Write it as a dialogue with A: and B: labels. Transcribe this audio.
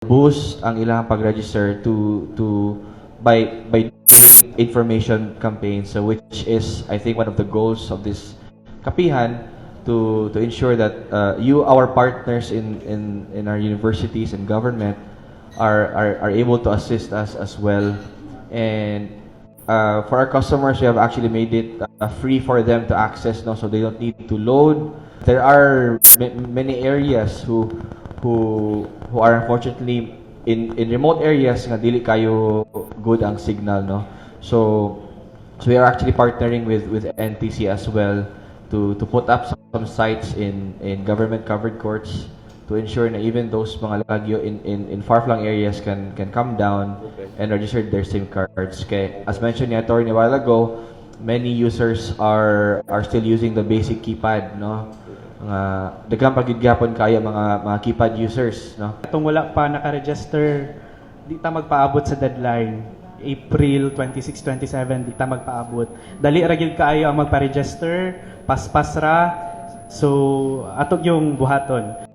A: Boost ang ilang pag-register to by doing information campaigns, so which is, I think, one of the goals of this kapihan, to ensure that you, our partners in our universities and government, are able to assist us as well. And for our customers, we have actually made it free for them to access, no, so they don't need to load. There are many areas who are unfortunately in remote areas nga dili kayo good ang signal, no? So we are actually partnering with NTC as well to put up some sites in government covered courts to ensure na even those mga lagyo in far-flung areas can come down and register their SIM cards. Kay as mentioned ni attorney a while ago, many users are still using the basic keypad, no? Mga daghan pa gyud gihapon kaya mga keypad users, no?
B: Itong wala pa naka-register, di ta magpaabot sa deadline. April 26, 27, di ta magpaabot. Dali ra gyud kaayo ang magpa-register, paspas ra. So, ato yung buhaton.